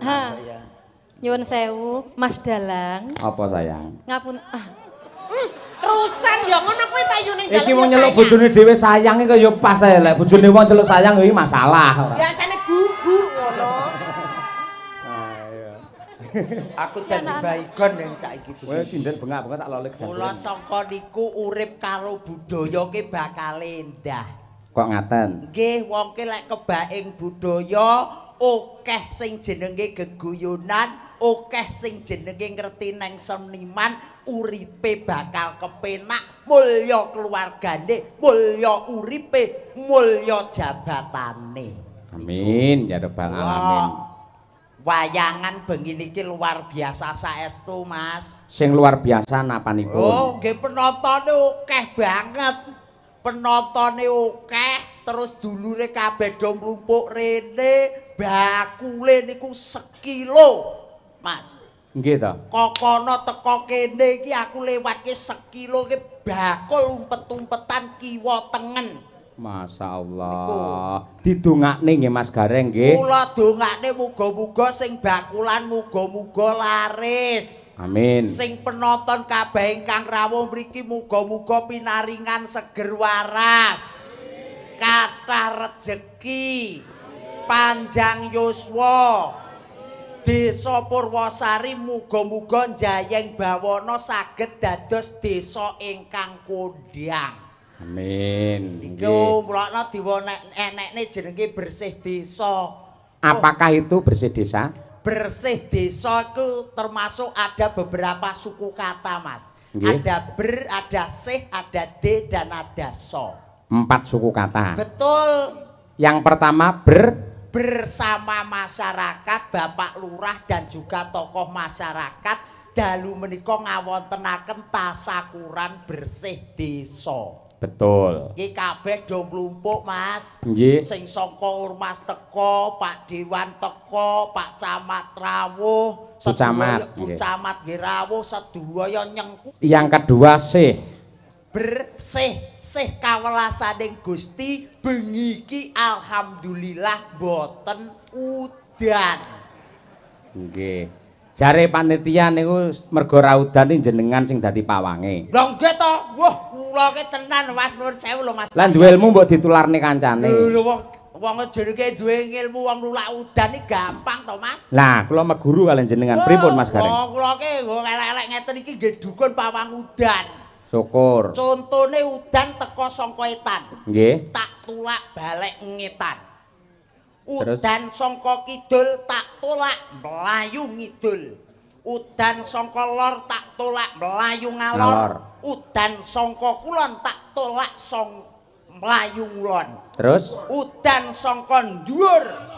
Ha. Ya. Nyuwun sewu, Mas Dalang. Apa, sayang? Ngapun ah, Terusan ya ngono kuwi ta yune dalem. Iki wong nyeluk bojone dhewe sayang iki ya pas ae, lek bojone wong celuk sayang ya iki masalah ora. Biasane bu-bu ngono. Aku dadi baygon yang saiki Kowe sinden bengak-bengak tak lolik. Mula sangka niku urip karo budaya ki bakal endah. Kok ngaten? Nggih, wong ki lek kebaing budaya akeh sing jenenge geguyonan, akeh sing jenenge ngerti neng seniman, uripe bakal kepenak, mulya keluargane, mulya uripe, mulya jabatane. Amin ya rabbal alamin. Wayangan bengi niki luar biasa saestu, Mas. Sing luar biasa napanipun? Oh, nggih, penontone akeh banget. Penontone akeh, terus dulure kabeh do mlumpuk rene, bakule niku sekilo, Mas. Nggih to. Kokono teko kene iki aku lewatke sekilo ki bakul umpet-umpetan kiwa tengen. Masya Allah. Didongakne nggih, Mas Gareng, nggih. Kula dongakne muga-muga sing bakulan muga-muga laris. Amin. Sing penonton kabeh ingkang rawuh mriki muga-muga pinaringan seger waras. Kathah rejeki, panjang yuswa. Desa Purwosari muga-muga njayeng bawana saged dados desa ingkang kondhang. Amin. Iku Nggih. mulakna diwonekne jenenge bersih desa. Apakah itu bersih desa? Bersih desa itu termasuk ada beberapa suku kata, Mas. Nggih. Ada ber, ada sih, ada d, dan ada so. Empat suku kata. Betul. Yang pertama ber Bersama masyarakat, Bapak Lurah dan juga tokoh masyarakat dalu menika ngawontenaken tasakuran bersih desa. Betul. Iki kabeh do mlumpuk, Mas. Nggih. Sing saka ormas teko, Pak Dewan teko, Pak Camat rawuh, Bu Camat, Bu nggih. Camat nggih rawuh, sedaya nyengku. Yang kedua sih. Bersih, sih kawelasaning Gusti bengi iki alhamdulillah boten udan. Nggih. Jare panitia niku mergo ra udan iki jenengan sing dadi pawange. Lha nggih to. Wah, kula ki tenan, Mas, nuwun sewu lho, Mas. Lah, duwe ilmu mbok ditularne kancane. Lho, wong wong jenenge duwe ilmu, wong nulak udan iki gampang to, Mas. Lah, kula meguru kalian jenengan. Pripun, Mas Gareng? Oh, kula ki wong elek-elek ngeten iki nggih dukun pawang udan. Syukur. Contone udan teko saka etan. Nggih. Tak tulak balik ngetan. Terus? Udan saka kidul tak tolak mlayu ngidul. Udan saka lor tak tolak mlayu ngalor. Ngalor. Udan saka kulon tak tolak song mlayu ngulon. Terus? Udan saka dhuwur.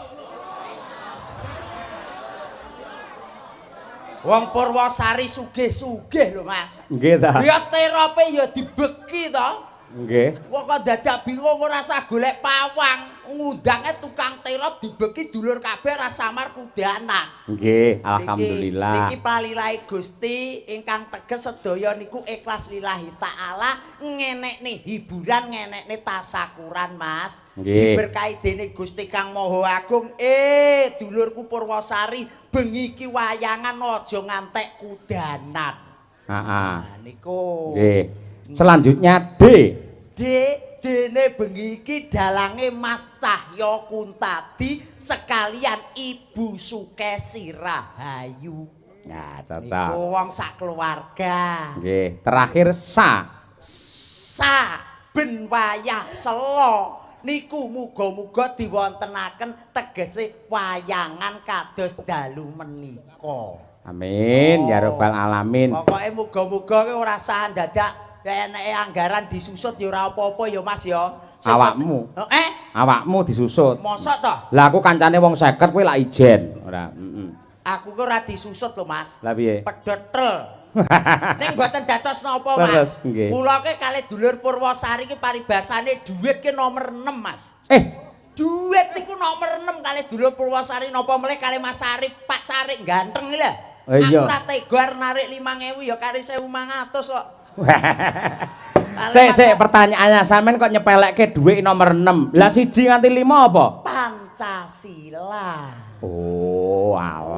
Wong Purwosari sugih-sugih lho, Mas. Nggih ta. Ya terope ya dibeki to. Nggih. Wong kok dadak bingung ora usah golek pawang, ngundange tukang terop dibeki dulur kabeh ora samar kudanan. Nggih, alhamdulillah. Niki palilahe Gusti ingkang teges sedaya niku ikhlas lillahi taala, ngenekne hiburan, ngenekne tasakuran, Mas. Nggih. Diberkahi dening Gusti Kang Maha Agung. Dulurku Purwosari, bengi iki wayangan aja ngantek kudanan. Heeh. Nah niku. Nggih. Selanjutnya D. D, dene bengi iki dalange Mas Cahya Kuntadi sekalian Ibu Sukesi Rahayu. Ya, cocok. Niku wong sak keluarga. Nggih, terakhir sa. Sa ben wayah sela niku muga-muga diwontenaken tegese wayangan kados dalu menika. Amin ya Oh. rabbal alamin. Pokoke muga-muga ki ora sah dadak eneke anggaran disusut ya ora apa-apa ya, Mas, ya. Sing Awakmu. Eh? Awakmu disusut. Mosok to? Lah, aku kancane wong 50 kowe lak ijen. Ora, heeh. Aku ki ora disusut lho, Mas. Lah piye? Pedhot tel. Ning mboten dados napa, Terus, Mas. Nggih. Kula ki kalih dulur Purwosari ki paribasane dhuwit ki nomor 6, Mas. Dhuwit niku nomor 6 kalih dulur Purwosari, napa melih kalih Mas Arif, Pak Carik ganteng iki lho. Oh, iya. Aku ora tega arep narik 5000 ya kari 1500 kok. Sik, sik, pertanyaannya sampean kok nyepelekke dhuwit nomor 6. Lah, 1 nganti 5 apa? Pancasila. Oh, alah.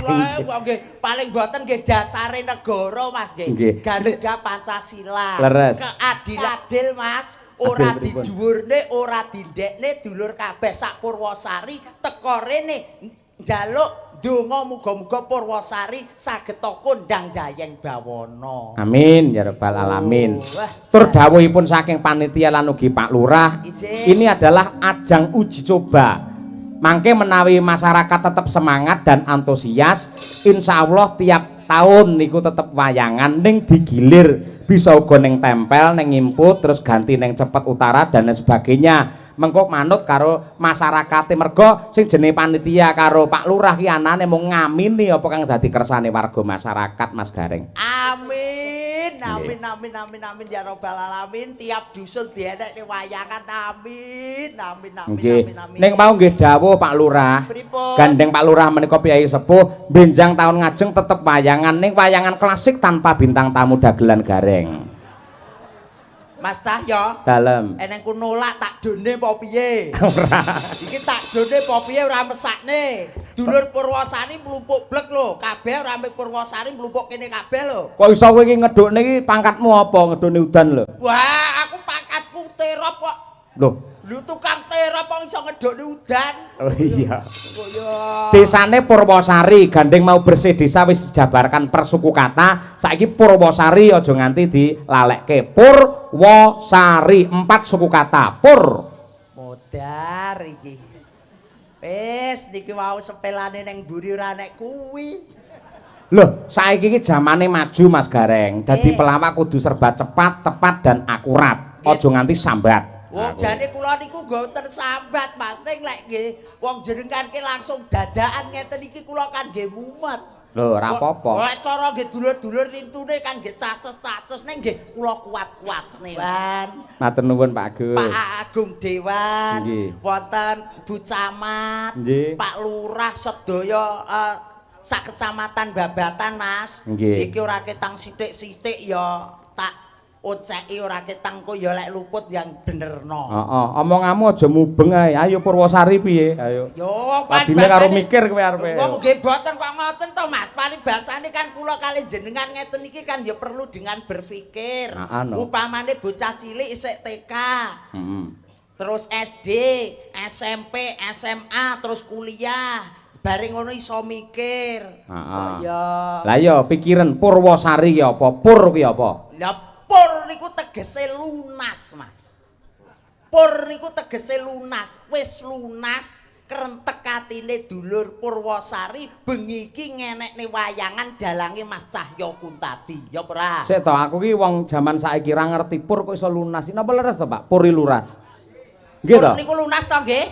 Kula wong nggih paling boten nggih dasare negara, Mas, nggih. Garuda Pancasila. Leres. Keadilan adil, Mas. Ora Adil pripun? didhuwurne, ora dindekne, dulur kabeh sak Purwosari teka rene njaluk donga muga-muga Purwosari saged kondang jayeng bawana. Amin ya rabbal alamin. Oh, wah. Tur dawuhipun saking panitia lan ugi Pak Lurah, ini adalah ajang uji coba. Mangke menawi masyarakat tetap semangat dan antusias, insya Allah tiap tahun niku tetep wayangan ning digilir, bisa uga ning Tempel, ning Ngimput, terus ganti ning Cepet Utara dan lain sebagainya. Mengko manut karo masyarakate, mergo sing jenenge panitia karo Pak Lurah ki anane mung ngamini apa kang dadi kersane warga masyarakat, Mas Gareng. Amin. Amin, amin, amin, amin ya rabbal alamin. Tiap dusun dienekne wayangan. Amin. Amin, amin, amin, amin. Ning mau nggih dawuh Pak Lurah. Pripun? Gandeng Pak Lurah menika priyayi sepuh, benjang tahun ngajeng tetep wayangan, ning wayangan klasik tanpa bintang tamu dagelan Gareng. Mas Cahyo, Dalem. Eneng ku nolak tak done apa piye? Ora. Iki tak done apa piye ora mesakne. Dulur Purwosari mlumpuk blek lho, kabeh ora mung Purwosari, mlumpuk kene kabeh lho. Kok iso kowe iki ngedukne iki, pangkatmu apa ngedukne udan lho? Wah, aku pangkatku terop kok. Lho. Lho, tukang terop kok iso ngedukne udan. Oh iya. Kok ya. Desane Purwosari, gandeng mau bersih desa wis dijabarkan per suku kata. Saiki Purwosari aja nganti dilalekke. Purwosari empat suku kata. Pur. Modar iki. Wis niki mau sepelane neng mburi ora nek kuwi. Loh, saiki iki zamane maju, Mas Gareng. Dadi pelawak kudu serba cepat, tepat dan akurat. Aja nganti sambat. Wong jane kula niku mboten sambat, Mas. Ning lek nggih wong jenengan ki langsung dadakan ngeten iki kula kan nggih mumet. Lho, ora apa-apa. Lek cara nggih dulur-dulur lintune kan nggih caces-caces, ning nggih kula kuat-kuatne. Wan. Matur nuwun, Pak Agus. Pak Agung Dewan, wonten Bu Camat, Pak Lurah sedaya sak kecamatan Babatan, Mas. Iki ora ketang sithik-sithik ya tak oceki, ora ketang kok ya lek luput yang benerno. Heeh, omonganmu aja mubeng ae. Ayo, Purwosari piye? Ayo. Yo, Padine karo mikir kowe arepe. Wong nggih mboten kok ngoten to, Mas. Paribasane kan kula kali jenengan ngeten iki kan ya perlu dengan berpikir. Heeh, no. Upamane bocah cilik isih TK, terus SD, SMP, SMA, terus kuliah. Bareng ngono iso mikir. Heeh. Ya. Lah iya, pikiran Purwosari ki apa? Pur ki apa? Lah, pur niku tegese lunas, Mas. Pur niku tegese lunas, wis lunas krentek atine dulur Purwosari bengi iki ngenekne wayangan dalange Mas Cahyo Kuntadi. Ya apa ora? Sik to, aku ki wong jaman saiki ra ngerti pur kok iso lunas. Napa leres to, Pak? Puri lunas. Nggih Pur to? niku lunas to nggih?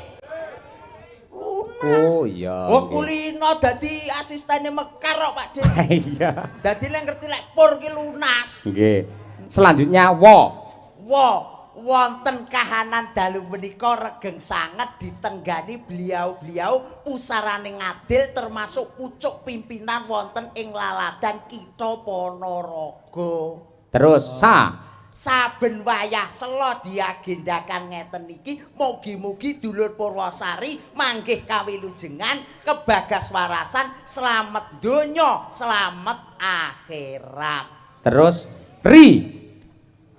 Lunas. Oh iya. Oh, kulino dadi asistene Mekar kok, Pak De. Iya. Dadi lek ngerti lek pur ki lunas. Nggih. Selanjutnya wo. Wo, wonten kahanan dalu menika regeng sanget ditenggani beliau-beliau pusarane ngadil, termasuk pucuk pimpinan wonten ing laladan Kitha Ponorogo. Terus sa. Saben wayah sela diagendakan ngeten iki, mugi-mugi dulur Purwosari manggih kawilujengan, kebagas warasan, slamet donya, slamet akhirat. Terus ri.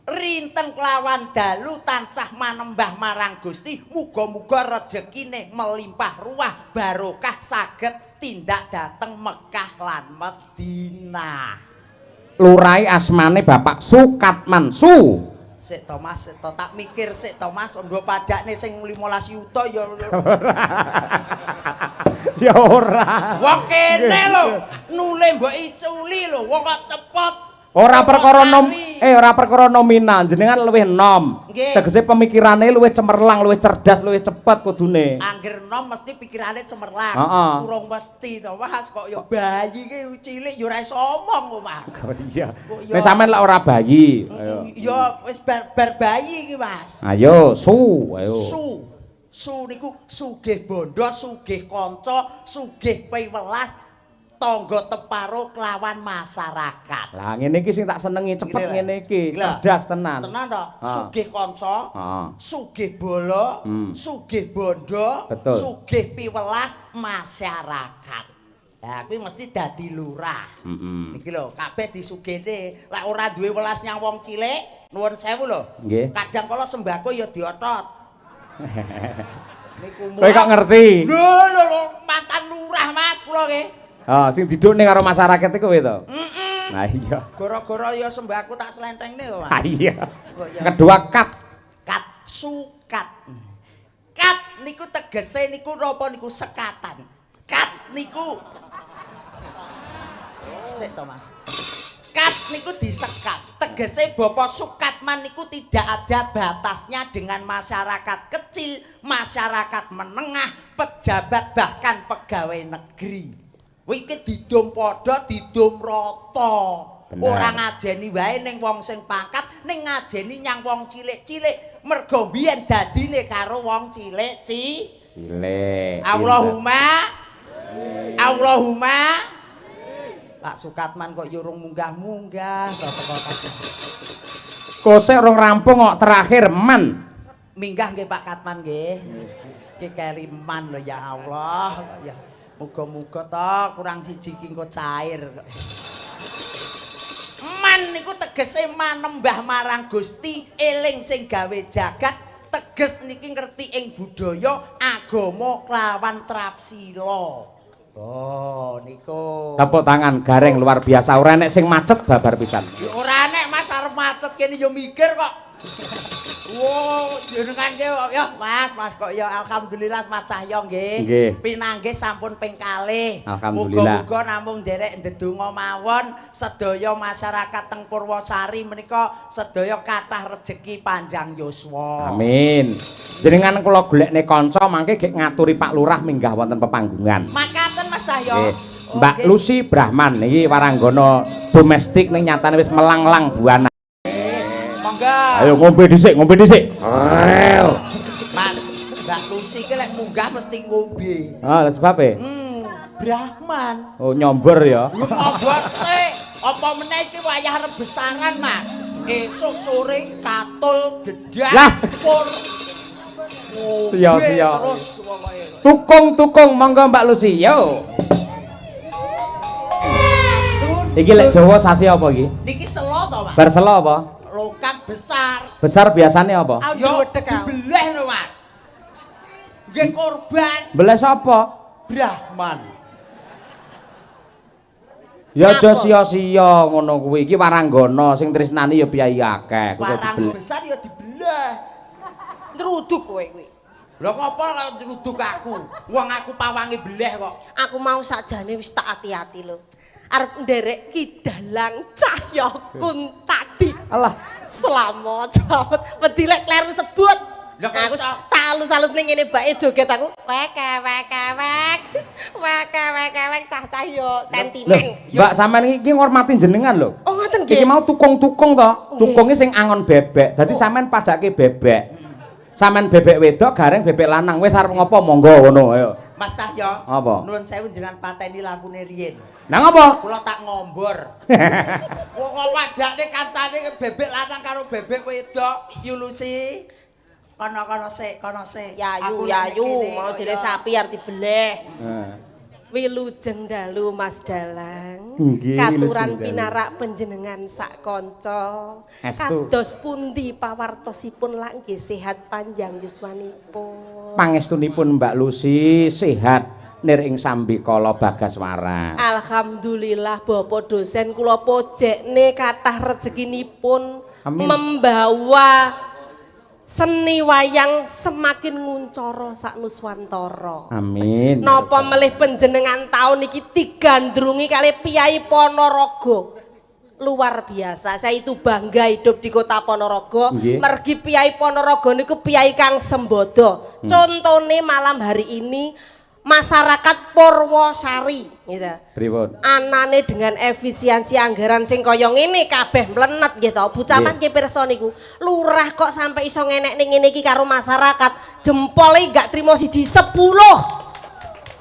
Rinten kelawan dalu tansah manembah marang Gusti, muga-muga rejekine melimpah ruah, barokah, saged tindak dateng Mekah lan Madinah. Lurai asmane Bapak Sukatman Su. Sik to, Mas, sik to, tak mikir sik to, Mas, nggo padakne sing 15 yuta ya. Ya ora. Wong kene lho, nule mbok iculi lho, wong kok cepet. Ora perkara nom Purwosari. eh ora perkara nominal, jenengan luwih enom. Nggih. Tegese pemikirane luwih cemerlang, luwih cerdas, luwih cepet kudune. Angger nom mesti pikirane cemerlang. Heeh. Urung mesti to, Mas, kok ya bayi ki cilik ya ora iso omong kok, Mas. Oh iya. Kok ya. Nek sampean lek ora bayi, ayo. Ya wis bar, bar bayi iki, Mas. Ayo, su, ayo. Su. Su niku sugih bondo, sugih kanca, sugih piwelas, tangga teparo kelawan masyarakat. Lah, ngene iki sing tak senengi, cepet Ngene lho. ngene iki, Lho. cerdas tenan. Tenan to? Ah. Sugih kanca, sugih bala, sugih bondo, sugih piwelas masyarakat. Lah kuwi mesti dadi lurah. Heeh. Niki lho, kabeh disugene. Lek ora duwe welas nyang wong cilik, nuwun sewu lho. Nggih. Kadang kala sembako ya diotot. Niku. Kowe kok ngerti? Lho lho lho, mantan lurah, Mas, kula nggih. Oh, sing didukne karo masyarakat iku kowe to? Heeh. Nah iya. Gara-gara ya sembako tak slentengne kok, Mas. Ah iya. Oh, iya. Kedua kat. Kat, sukat. Kat niku tegese niku napa niku sekatan. Kat niku. Sik to, Mas. Kat niku disekat. Tegese Bapak Sukatman niku tidak ada batasnya dengan masyarakat kecil, masyarakat menengah, pejabat, bahkan pegawai negeri. Kuwi iki didum padha, didum rata. Bener. Ora ngajeni wae ning wong sing pangkat, ning ngajeni nyang wong cilik-cilik. Mergo biyen dadine karo wong cilik ci. Cilik. Allahumma, Allahumma. Pak Sukatman kok yo urung munggah-munggah to teko. Kosek rong rampung kok, terakhir man. Minggah nggih, Pak Katman, nggih. Iki keliman lho, ya Allah. Ya muga-muga to kurang siji iki engko cair. Man niku tegese manembah marang Gusti, eling sing gawe jagat, teges niki ngerti ing budaya, agama kelawan trapsila. Oh, niku. Tepuk tangan gareng luar biasa. Ora enek sing macet babar pisan. Ya ora enek, Mas, arep macet kene ya mikir kok. Wow, jenengan ki ya Mas, Mas kok ya alhamdulillah Mas Cahyo nggih. Nggih. Pinanggih sampun ping kalih. Alhamdulillah. Muga-muga namung nderek ndedonga mawon sedaya masyarakat teng Purwosari menika sedaya kathah rejeki, panjang yuswa. Amin. Jenengan kula golekne kanca mangke gek ngaturi Pak Lurah minggah wonten pepanggungan. Makaten, Mas Cahyo. Nggih. Mbak Lucy Brahman iki waranggana domestik ning nyatane wis melanglang buana. Monggo. Ayo ngombe dhisik, ngombe dhisik. Mas, Mbak Lucy ki lek munggah mesti ngombe. Ah, lha sebabe? Brahman. Oh, nyombor ya. Ngombor sik. Apa meneh iki wayah rebesangan, Mas. Esuk sore katul dedak Lah. pur. Ngombe Siya, siya. terus pokoke. Tukung-tukung monggo, Mbak Lucy. Yo. Iki lek Jawa sasi apa iki? Niki selo to, Mas? Bar selo apa? Longkang besar. Besar biasanya apa? Aku Yo diwedhek aku. dibeleh lho, Mas. Nggih korban. Beleh sapa? Brahman. Ya aja Napa? sia-sia ngono kuwi. Iki waranggana sing tresnani ya piyayi akeh. Kudu Warang dibeleh. besar ya dibeleh. Nruduk kowe kuwi. Lho, ngopo kok nyeruduk aku? Wong aku pawange beleh kok. Aku mau sakjane wis tak ati-ati lho. Arep nderek Ki Dalang Cahya Kuntadi. Alah, Selamat, selamat. Wedi lek kleru sebut. Lah kok Aku iso? tak alus-alus ning ngene bae joget aku. Wek wek wek. Wek wek wek cah-cah yo lho, sentimen. Mbak, sampean iki ngormati jenengan lho. Oh, ngoten nggih. Iki mau tukung-tukung to. Nggih. Tukunge sing angon bebek. Dadi sampean padake bebek. Sampean bebek wedok, gareng bebek lanang. Wis arep ngopo monggo ngono ayo. Mas Cahyo. Apa? Nuwun sewu, jenengan pateni lampune riyin. Nah, ngopo? Kula tak ngombor. Wong kok padakne kancane bebek lanang karo bebek wedok. Yulusi. Kono-kono sik, kono sik. Yayu Aku yayu nek kene mau jere kaya- sapi arep dibeleh. Heeh. Wilujeng dalu, Mas Dalang. Nggih, Katuran wilujeng dalu. pinarak panjenengan sak kanca. Estu. Kados pundi pawartosipun, lak nggih sehat panjang yuswanipun? Pangestunipun Mbak Lucy sehat nir ing sambikala bagaswara. Alhamdulillah, Bapak dosen kula pojekne kathah rezekinipun. Amin. Membawa seni wayang semakin nguncoro sak nuswantara. Amin. Napa melih panjenengan taun iki digandrungi kali Piyai Ponorogo. Luar biasa. Saya itu bangga hidup di kota Ponorogo. Nggih. Mergi Piyai Ponorogo niku piyai kang sembodo. Contone malam hari ini masyarakat Purwosari gitu. Pripun? Anane dengan efisiensi anggaran sing kaya ngene kabeh mlenet gitu. Bu Camat nggih pirsa niku. Lurah kok sampai iso ngenekne ngene iki karo masyarakat. Jempole gak trimo siji 10.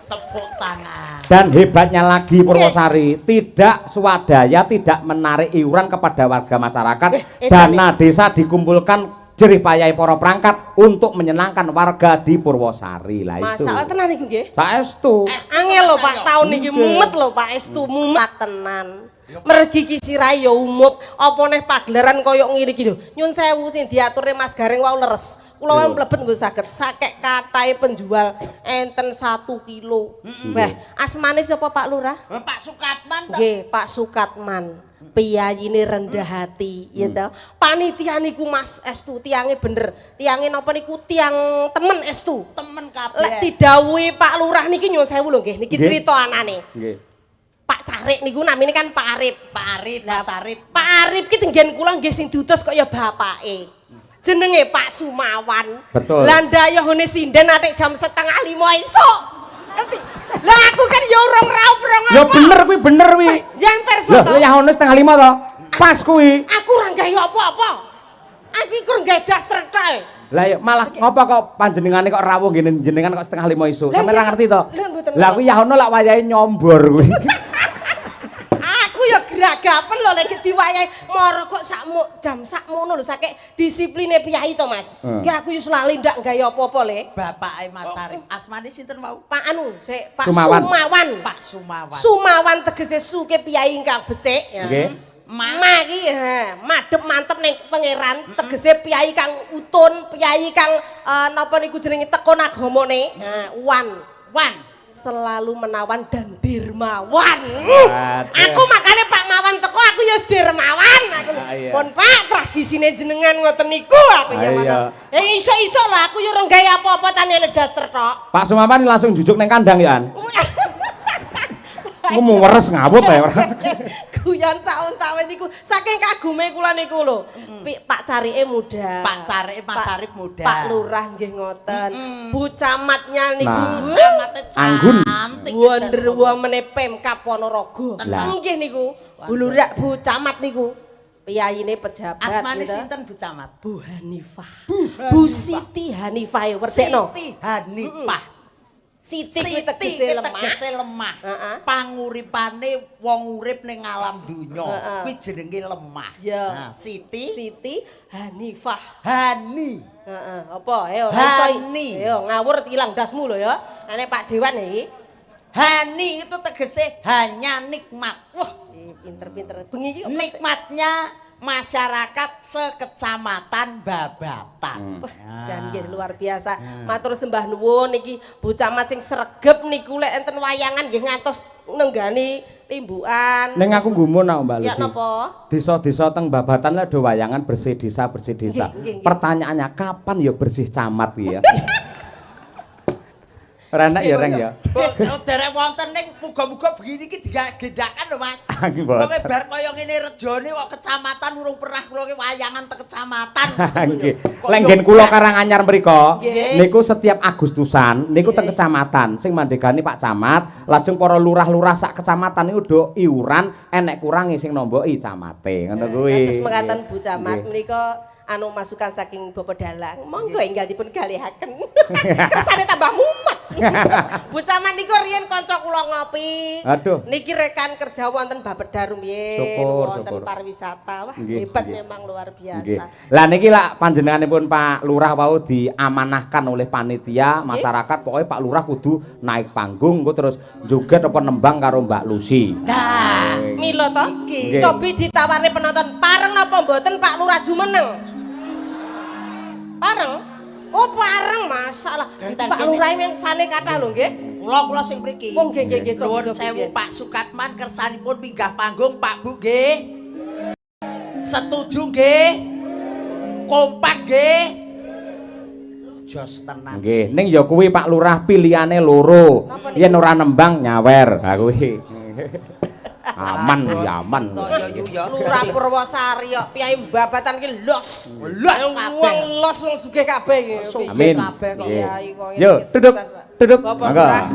Tepuk tangan. Dan hebatnya lagi Purwosari, tidak swadaya, tidak menarik iuran kepada warga masyarakat. Eh, Dana desa dikumpulkan. jerih payahe para perangkat untuk menyenangkan warga di Purwosari. Lah itu. Masalah tenan niku nggih. Saestu. Angel lho, Pak, taun niki mumet lho, Pak, estu mumet tenan. Mergi ki sirahe ya umup, apa neh pagelaran koyo ngene iki lho. Nyun sewu, sing diaturne Mas Gareng wau leres. Kula wau mlebet mboten saged. Sakek kathahe penjual enten 1 kilo. Wah, asmane sapa, Pak Lurah? Pak Sukatman to. Nggih, Pak Sukatman. Piyayine rendah hati, ya toh. Panitia niku, Mas, estu tiange bener. Tiange napa niku, tiang temen estu. Temen kabeh. Lek didhawuhi Pak Lurah niki, nyuwun sewu lho nggih, niki crita anane. Pak Carik niku namine kan Pak Arif. Pak Arif, Mas Arif. Pak Arif ki tenggen kula nggih sing diutus kok ya bapake. Jenenge Pak Sumawan. Lah ndayuhane sinden atik jam 4.30 esuk. Ngerti? Lah aku kan ya urung raup rong Ya apa. bener kuwi, bener kuwi. Jangan perso Lho, to. ya ono 4.30 to. Pas kuwi. Aku ora gawe apa-apa. Aku iki kurang gawe daster tok. Lah ya malah ngopo kok panjenengane kok rawuh ngene jenengan kok 4.30 isuk? Lah, Sampe ora ngerti to? Lah, mboten Lah ngertos. kuwi ya ono lak wayahe nyombor kuwi. Aku ya gragapen lho lek diwayahi moro kok sakmu jam sakmono lho, sakek disipline piyayi to, Mas. Ki aku yo lali ndak gawe apa-apa le. Bapake Mas Arif. Asmane sinten wau? Pak anu, sik, Pak Sumawan. Sumawan. Pak Sumawan. Sumawan tegese suke piyayi ingkang becik ya. Ma. Ma ki ha, madhep mantep ning pangeran, tegese piyayi kang utun, piyayi kang napa niku jenenge tekun agamane. Ha, wan. Wan. Selalu menawan dan dermawan. Waduh. Aku makanya Pak Mawan teko aku ya wis dermawan aku. Ah, iya. Pun Pak, tragisine jenengan ngoten niku aku ya Ah, iya. ngoten. Eh iso-iso lho aku ya ora gawe apa-apa tanyane daster tok. Pak Sumawan langsung jujuk neng kandang ya an. Aku mau weres ngawut ya ora. Guyon saun-sawen niku saking kagume kula niku lho. Pak Carike muda. Pak Carike Mas Arif muda. Pak Lurah nggih ngoten. Bu Camatnya niku. Nah. Camate Anggun. cantik. Wonder Woman Pemkab Ponorogo. Lah. Nggih niku. Bu Lurah, Bu Camat niku. Piyayine pejabat. Asmane gitu. sinten Bu Camat? Bu Hanifah. Bu Siti Hanifah ya werdekno. Siti Hanifah. Siti kuwi Siti tegese ki lemah. tegese lemah. Panguripane wong urip ning alam donya kuwi jenenge lemah. Iya. Nah, Siti Siti Hanifah. Hani. Heeh, apa? Ayo ora iso. Hani. Ayo ngawur ilang dasmu lho ya. Ane Pak Dewan iki. Hani itu tegese hanya nikmat. Wah, pinter-pinter. Bengi iki kok Nikmatnya masyarakat sekecamatan Babatan. Wah, jan nggih luar biasa. Matur sembah nuwun iki Bu Camat sing sregep niku lek enten wayangan nggih ngantos nenggani limbukan. Ning aku gumun aku, Mbak Ya Lucy. napa? Desa-desa teng Babatan lek do wayangan bersih desa, bersih desa. Nggih, nggih, nggih. Pertanyaannya kapan ya bersih camat iki ya? Ora enak ya, Reng ya. Oh, derek wonten ning muga-muga begini iki digendakan lho, Mas. Nggih, mboten. Wong bar kaya ngene rejone kok kecamatan urung pernah kula ki wayangan teng kecamatan. Nggih. Kok Lek yo nggen kula Karanganyar mriko, Nggih. niku setiap Agustusan niku teng kecamatan sing mandegani Pak Camat, lajeng para lurah-lurah sak kecamatan niku do iuran, enek kurange sing nomboki camate. Ngono kuwi. Kados mekaten Bu Camat menika anu masukan saking Bapak Dalang. Monggo enggal dipun galihaken. Kersane tambah mumet. Bu Camat niku riyen kanca kula ngopi. Aduh. Niki rekan kerja wonten Bappeda rumiyin, Syukur, wonten syukur. pariwisata. Wah, hebat memang luar biasa. Nggih. Lah niki lak panjenenganipun Pak Lurah wau diamanahkan oleh panitia masyarakat, pokoknya Pak Lurah kudu naik panggung engko terus joget apa nembang karo Mbak Lucy. Nah, Mila to? Iki. Cobi ditawari penonton, pareng napa mboten Pak Lurah jumeneng? Pareng? Oh, pareng, masalah. Genten Pak kene. Lurah yang fane kathah lho nggih. Kula kula sing mriki. Wong nggih nggih nggih cobi Nuwun cobi. sewu Nggih. Pak Sukatman kersanipun minggah panggung, Pak, Bu, nggih. Setuju nggih? Kompak nggih? Jos tenan. Nggih, ning ya kuwi Pak Lurah pilihane loro. Napa niku? Yen ora nembang nyawer. Ha kuwi. Aman ya aman. Percaya yu ya. Lurah Purwosari kok piyai Babatan ki los. Los kabeh. Wong los, wong sugih kabeh iki. Sugih Amin. kabeh kok. Nggih. Piyai kok ngene Yo, iki duduk, sukses. duduk. Bapak Monggo. Lurah.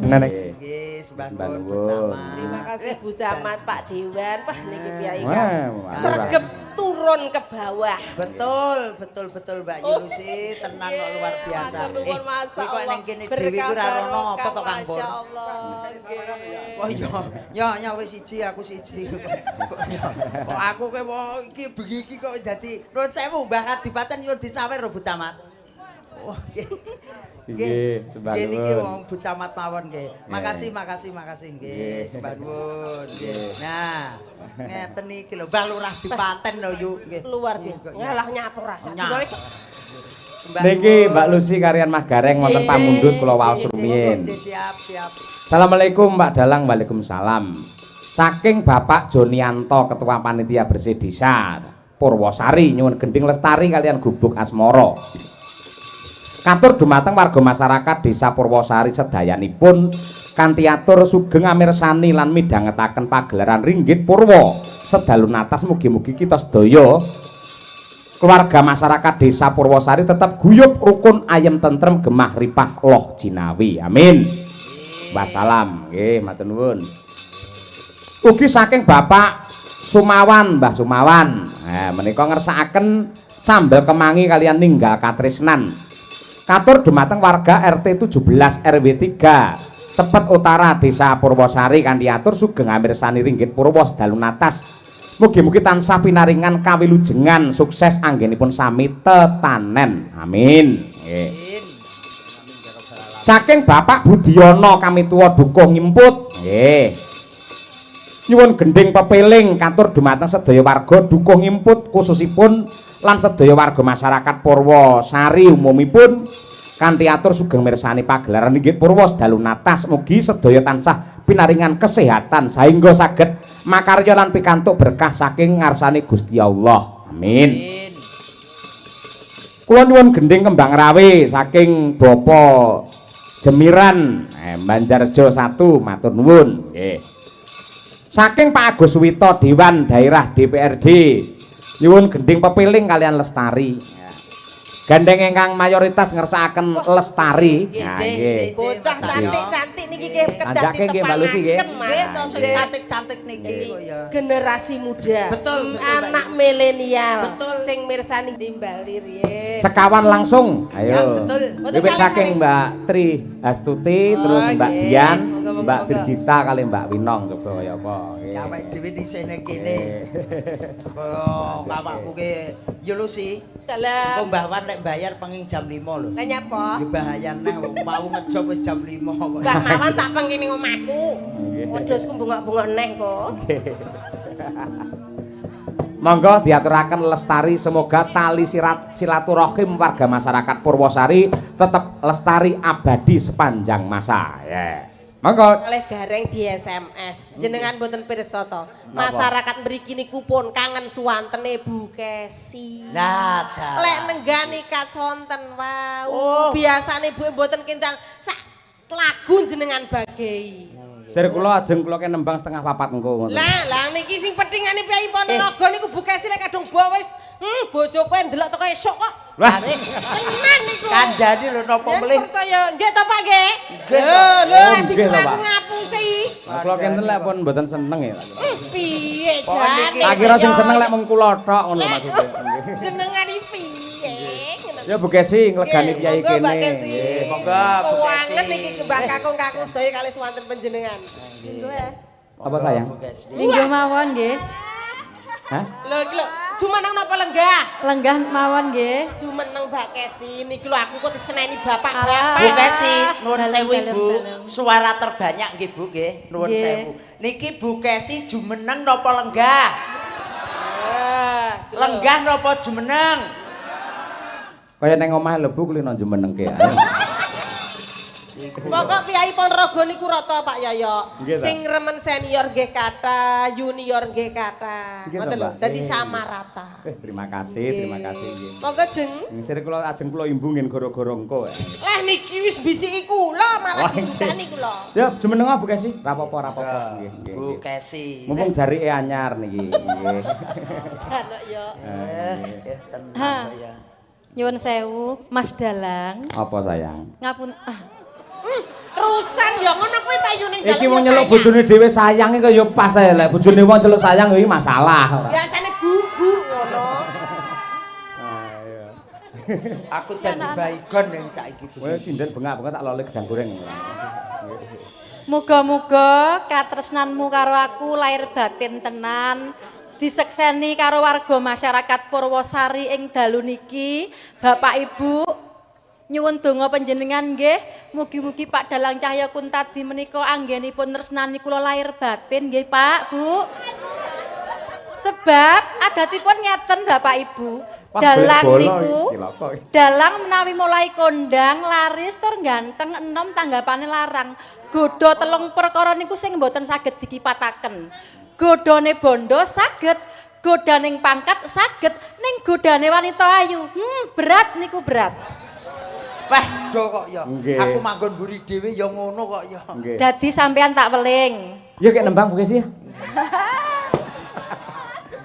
Nenek. Nggih. sembah Sembah nuwun Bu nuwun. Camat. Terima kasih Bu Camat, Pak Dewan. Wah, niki piyai Wah, kan wah. sregep turun ke bawah. Betul, betul, betul Mbak Yusi, tenan kok luar biasa. Matur nuwun, Masya kuwi kok Allah. ning kene dhewe ku ora rono apa to Kang Pur? Masya Allah. Nggih. Oh iya, ya ya wis siji aku siji. Kok aku kowe wong iki bengi iki kok dadi nuwun sewu Mbah Kadipaten nyuwun disawer lho Bu Camat. Oh nggih. Nggih, sembah Nggih niki nuwun. wong Bu Camat mawon nggih. Makasih, makasih, makasih nggih. Nggih. Sembah nuwun nggih. Nah, ngeten iki lho Mbah Lurah Dipaten lho yu nggih. Luar biasa. Nggih, kok, Ngalah nyapur rasa. Nyapur. Sembah Niki nuwun. Mbak Lucy kaliyan Mas Gareng wonten pamundhut kula waos rumiyin. Siap, siap. Assalamualaikum Mbak Dalang, waalaikumsalam. Saking Bapak Jonianto Ketua Panitia Bersih Desa Purwosari nyuwun gending lestari kaliyan gubuk asmara. Katur dumateng warga masyarakat Desa Purwosari sedayanipun kanthi atur sugeng amirsani lan midhangetaken pagelaran ringgit purwa sedalu natas, mugi-mugi kita sedaya keluarga masyarakat Desa Purwosari tetap guyub rukun ayem tentrem gemah ripah loh jinawi, amin. Wassalam. Nggih, matur nuwun. Ugi saking Bapak Sumawan, Mbah Sumawan, nah, menika ngersakaken sambel kemangi kaliyan ninggal katresnan. Katur dumateng warga RT 17 RW 3 Cepet Utara Desa Purwosari kanthi atur sugeng amirsani ringgit purwa sedalu natas, mugi-mugi tansah pinaringan kawilujengan sukses anggenipun sami tetanen, amin. Nggih. Amin. Saking Bapak Budiono kamituwa Dukuh Ngimput, nggih, nyuwun gending pepeling katur dumateng sedaya warga Dukuh Ngimput khususipun lan sedaya warga masyarakat Purwosari umumipun kanthi atur sugeng mirsani pagelaran inggih purwa sedalu natas, mugi sedaya tansah pinaringan kesehatan saengga saged makarya lan pikantuk berkah saking ngarsane Gusti Allah, amin. Amin. Kula nyuwun gending kembang rawe saking Bapak Jemiran, Banjarjo 1, matur nuwun nggih. Saking Pak Agus Wito Dewan Daerah DPRD nyuwun gending pepiling kaliyan lestari. Gandeng ingkang mayoritas ngersakaken lestari. Nggih, Nah, nggih, nggih. nggih. Bocah cantik-cantik niki nggih kedah Tanjake nggih, Mbak Lucy, nggih. ditepangaken, Mas. Nggih to sing cantik-cantik niki kok ya. Generasi muda. Betul, betul, Mbak Anak Yu. milenial. Betul. Sing mirsani timbali riyin. Sekawan langsung. Ya, Ayo. betul. Betul, Wiwit kalih, saking kalih. Mbak Tri Astuti, terus Oh, Mbak nggih. Dian, Monggo, monggo, Mbak monggo. Birgita kali Mbak Winong coba kaya apa. Nggih. Ya awake dhewe disene kene. Kaya awakku ki ya Lucy. Dalam. Engko Mbah Wan nek bayar penging jam 5 lho. Lah nyapa? Ya bahaya neh wong mau ngejob wis jam 5 kok. Mbah Mawan tak pengin ning omahku. Nggih. Wedhusku bungok-bungok neh kok. Monggo diaturaken lestari, semoga tali sirat silaturahim warga masyarakat Purwosari tetap lestari abadi sepanjang masa. Ya. Monggo. Oleh Gareng di SMS. Jenengan mboten pirsa to. Masyarakat mriki niku pun kangen suwantene Bu Kesi. Lah, dah. Lek nenggani kaconten wau. Oh. Biasane Bu mboten kindang sak lagu jenengan bagei. Sir kula ajeng kula ke nembang 3.30 engko ngoten. Lah, lah niki sing petingane Priyayi Ponorogo niku Bu Kesi lek kadung bawa wis bojo kowe ndelok teko esuk kok. Wah. Tenan niku. Kandhane lho napa Yen melih. percaya nggih to Pak nggih? Nggih, Lho, lho Oh, lek nggih to, dikira Pak. aku ngapusi. Lah kula kenten lek pun mboten seneng ya. Piye Pokoknya jane? niki- Tak kira sing seneng lek mung kula tok ngono maksudnya. Jenengan iki piye? Ya Bu Kesi nglegani Nggih, piyai monggo, kene. Mbak Kesi. Nggih. Monggo, Bu Kesi. Kewangen niki Mbak Kakung-kakung sedaya kalih swanten panjenengan. Monggo ya. Apa sayang? Bu Kesi. Lingguh mawon nggih. Hah? Lho iki lho, jumeneng napa lenggah? Lenggah mawon nggih. Jumeneng Mbak Kesi niki lho aku kok diseneni bapak-bapak. Bu Kesi, nuwun Dalem, sewu dalem, Ibu. dalem. Suara terbanyak nggih Bu nggih, nuwun Nggih. sewu. Niki Bu Kesi jumeneng napa lenggah? Ah, iki lho. Lenggah napa jumeneng? Kaya neng omah lho Bu kulino jumenengke. Ayo. Pokok Priyayi Ponorogo niku rata Pak Yoyo. Nggih, ta? Sing remen senior nggih kathah, junior nggih kathah. Nggih, ta, Ngoten lho, Mbak? dadi Nggih. sama rata. Terima kasih, terima kasih nggih. Monggo jeng. Sir kula ajeng kula imbung nggih gara-gara engko. Lah niki wis bisiki kula malah Wah, dibucani kula. Ya jumeneng Bu Kesi, rapopo rapopo nggih nggih. Bu nggih. Kesi. Mumpung jarike anyar niki nggih. Janok yo. Eh, tenang kok ya. Nyuwun sewu, Mas Dalang. Apa sayang? Ngapun ah, Terusan ya ngono kuwi ta yune dalem. Iki wong nyeluk bojone dhewe sayang iki ya pas ae, lek bojone wong celuk sayang iki masalah ora. Biasane bu-bu ngono. Aku dadi baygon ning saiki. Kowe sinden bengak-bengak tak lole gedang goreng. Muga-muga katresnanmu karo aku lahir batin tenan, disekseni karo warga masyarakat Purwosari ing dalu niki. Bapak Ibu, nyuwun donga panjenengan nggih, mugi-mugi Pak Dalang Cahya Kuntadi menika anggenipun tresnani kula lahir batin nggih, Pak, Bu. Sebab adatipun ngeten, Bapak Ibu. Wah, Dalang golek bola niku iki, cilaka iki. Dalang menawi mulai kondang, laris tur ganteng, enom, tanggapane larang. Godha telung perkara niku sing mboten saged dikipataken. Godhane bondo saged, godaning pangkat saged, ning godane wanita ayu, berat niku, berat. Wah, do kok ya. Nggih. Aku manggon mburi dhewe ya ngono kok ya. Nggih. Dadi sampean tak weling. Ya kayak nembang, Bu Kesi.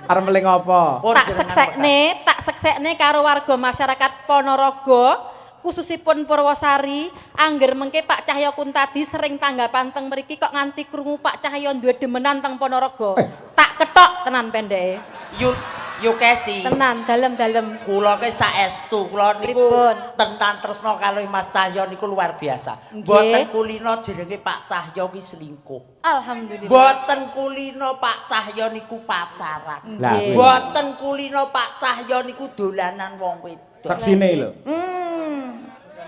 Arep meling apa? Pun Tak jenengan. seksekne, tak seksekne karo warga masyarakat Ponorogo, khususipun Purwosari, angger mengke Pak Cahya Kuntadi sering tanggapan teng mriki kok nganti krungu Pak Cahya duwe demenan teng Ponorogo. Tak ketok tenan pendeke. Yu Yu Kesi. Tenan, dalem-dalem. Kula ke saestu, kula niku Pripun? tentang tresno kalih Mas Cahya niku luar biasa. Nggih. Mboten kulino jenenge Pak Cahya ki selingkuh. Alhamdulillah. Mboten kulino Pak Cahya niku pacaran. Lah, Nggih. kuwi. Mboten kulino Pak Cahya niku dolanan wong wedok. Saksine lho.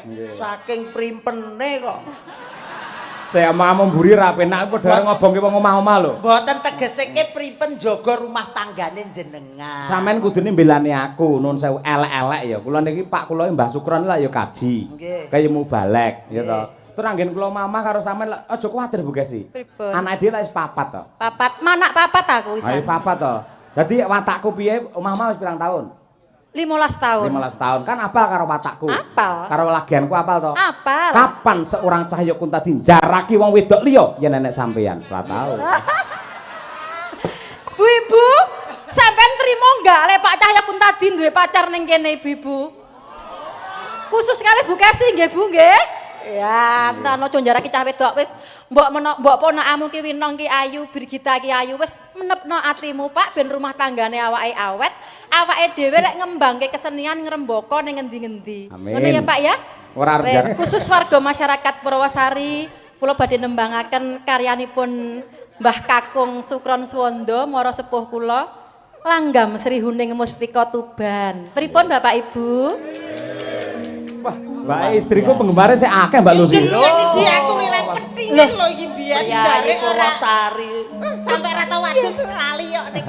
Nggih. Saking primpene kok. Saya mau mburi ra penak padha ngobongke wong omah-omah lho. Mboten, tegese ke pripen jaga rumah tanggane jenengan. Sampeyan kudune mbelani aku, nun sewu, elek-elek ya. Kula niki Pak kula Mbah Sukron lah ya kaji. Nggih. Kaya mubalek ya to. Terus anggen kula mamah karo sampean lak aja kuwatir, Bu Kesi. Pripun? Anake dhewe lak wis papat to. Papat, manak papat aku Ayo wisan. papat to. Dadi watakku piye, omah-omah wis pirang tahun? 15 tahun. 15 tahun. Kan apal karo watakku. Apal. Karo lagianku apal to. Apal. Kapan seorang Cahya Kuntadi jaraki wong wedok liya yen enek sampeyan? Ora tau. Bu, Ibu, sampean trimo enggak lek Pak Cahya Kuntadi duwe pacar ning kene, Ibu-ibu? Khusus kali Bu Kesi nggih, Bu, nggih. Ya, tenan aja njaraki cah wedok wis mbok meno mbok ponakamu ki Winong ki ayu, Brigita ki ayu, wis menepno atimu, Pak, ben rumah tanggane awake awet, awake dhewe lek ngembangke kesenian ngrembaka ning ngendi-ngendi. Amin. Ngono ya, Pak, ya? Ora arep Wis, jar- khusus warga masyarakat Purwosari, kula badhe nembangaken karyanipun Mbah Kakung Sukron Suwondo, mara sepuh kula, Langgam Sri Huning Mustika Tuban. Pripun, Bapak Ibu? Wah, Mbak, istriku penggemarnya sik akeh, Mbak Lucy. Jenengan diaturi lek petingen lho iki mbiyen Priyayi jare ora Purwosari. Sampai ra tau adus lali kok nek.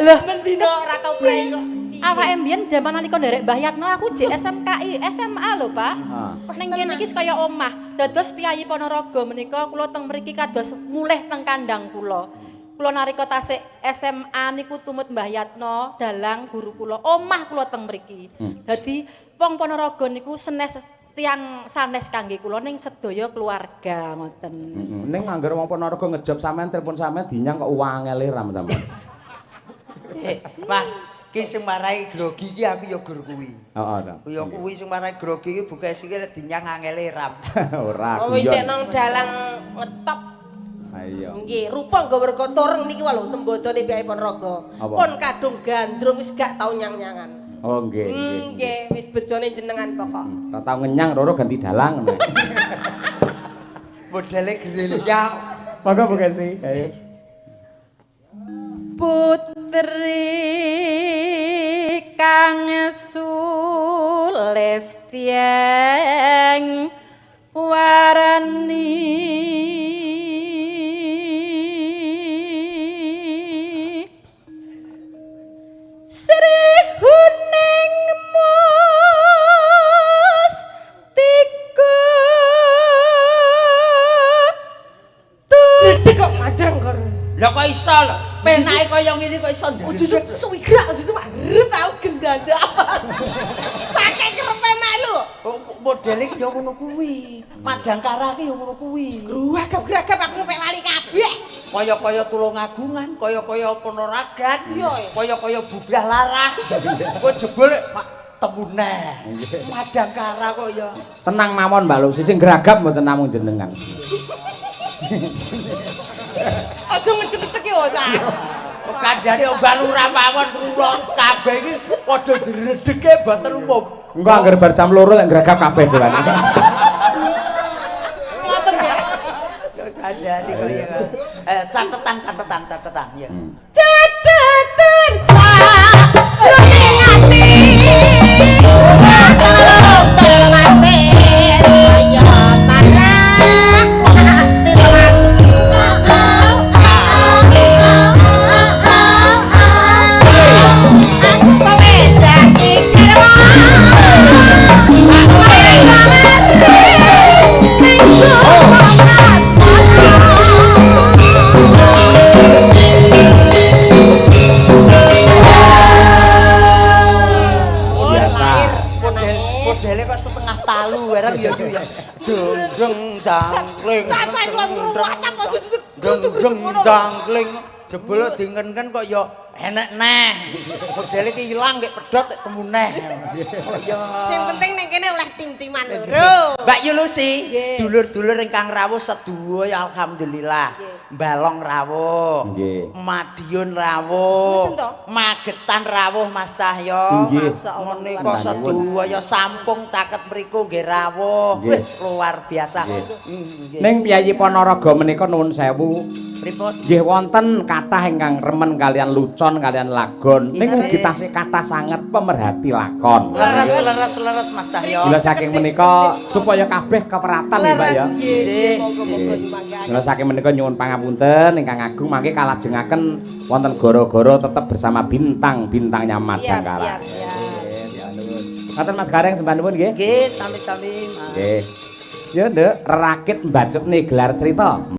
Loh. Mendino ora tau prei kok. Awake mbiyen jaman nalika nderek Mbah Yatno aku jek SMKI, SMA lho, Pak. Ah. Ning kene iki kaya omah. Dados piyayi Ponorogo menika kula teng mriki kados mulih teng kandang kula. Kula nalika tasik SMA niku tumut Mbah Yatno, dalang guru kula, omah kula teng mriki. Dadi wong Ponorogo niku senes tiang sanes kangge kula ning sedaya keluarga ngoten. Heeh. Ning angger wong Ponorogo ngejob sampean, telepon sampean dinyang kok wangele ram sampean. Eh, Mas, ki sing marai grogi ki aku ya gur kuwi. Heeh ta. Ya kuwi sing marai grogi ki buka siki lek dinyang angele ram. Ora Oh, guyon. ndek nang dalang ngetop. Ha iya. Nggih, rupa nggo werga tureng niki wae lho sembodone piyai Ponorogo. Apa? Pun kadung gandrung wis gak tau nyang-nyangan. Oh nggih, nggih. Nggih, wis bejone jenengan pokok. Ora tau ngenyang roro ganti dalang ngono. Modele gerilya. Monggo, Bu Kesi. Ayo. Putri kang sulistyeng warani, Sri Huning Mustika. Gede kok madang karo. Lah kok iso lho? Penake kaya ngene kok iso Ujujug suwigrak ujujug ret tau gendanda apa. Saking kerepe melu. Oh, modele ki ya ngono kuwi. Madangkara ki ya ngono kuwi. Gruagap-gragap aku sampe lali kabeh. Kaya-kaya Tulungagungan, kaya-kaya Ponoragan, Iya, iya. kaya-kaya Bubrah Larah. Kok jebul Temu neh. Madangkara kok ya. Tenang mawon, Mbak Lucy, sing gragap mboten namung jenengan. Aja ngedek-ngedek yo, Cak. Kok kandhane Mbak Lurah mawon kula kabeh iki padha dredege mboten umum. Engko angger bar jam 2 lek gragap kabeh dewan. Ngoten ya. Kok kandhane kok ya. Eh, catetan catetan catetan ya. Catetan sajroning ati. Catetan masih kaya panah tilas. Aku kowe dadi garwa. Aku ngerti ning mas. Biasa. Model modele kok setengah talu barang ya ya. Deng dangling. Cacah kula ngruwatang kok Deng dangling. Jebul dingen kok ya enek neh. Modele ki ilang nek pedhot nek temu neh. Ya. Sing penting ning kene oleh tim-timan loro. Mbak Yulusi, Nggih. dulur-dulur ingkang rawuh sedaya alhamdulillah. Balong rawuh. Nggih. Madiun rawuh. Mboten to? Magetan rawuh, Mas Cahyo. Nggih. Masyaallah. Menika sedaya sampung caket mriku nggih rawuh. Nggih. Wih, luar biasa. Nggih. Nggih. Ning piyayi Ponorogo menika nuwun sewu. Pripun? Nggih wonten kathah ingkang remen kalian lucon kalian lagon. Ning ugi tasih kathah sanget pemerhati lakon. Leres leres leres, Mas Cahyo. Mila saking menika supaya kabeh keperatan nggih, Mbak, ya. Leres nggih. Monggo-monggo nyumanggaaken. Mila saking menika nyuwun pangapunten ingkang agung mangke kalajengaken wonten goro-goro tetep bersama bintang-bintangnya Siap, Madangkara. siap, siap. Ngaten, Mas Gareng, sembah nuwun nggih. Nggih, sami-sami, Mas. Nggih. Ya, Nduk, rerakit mbacutne gelar cerita.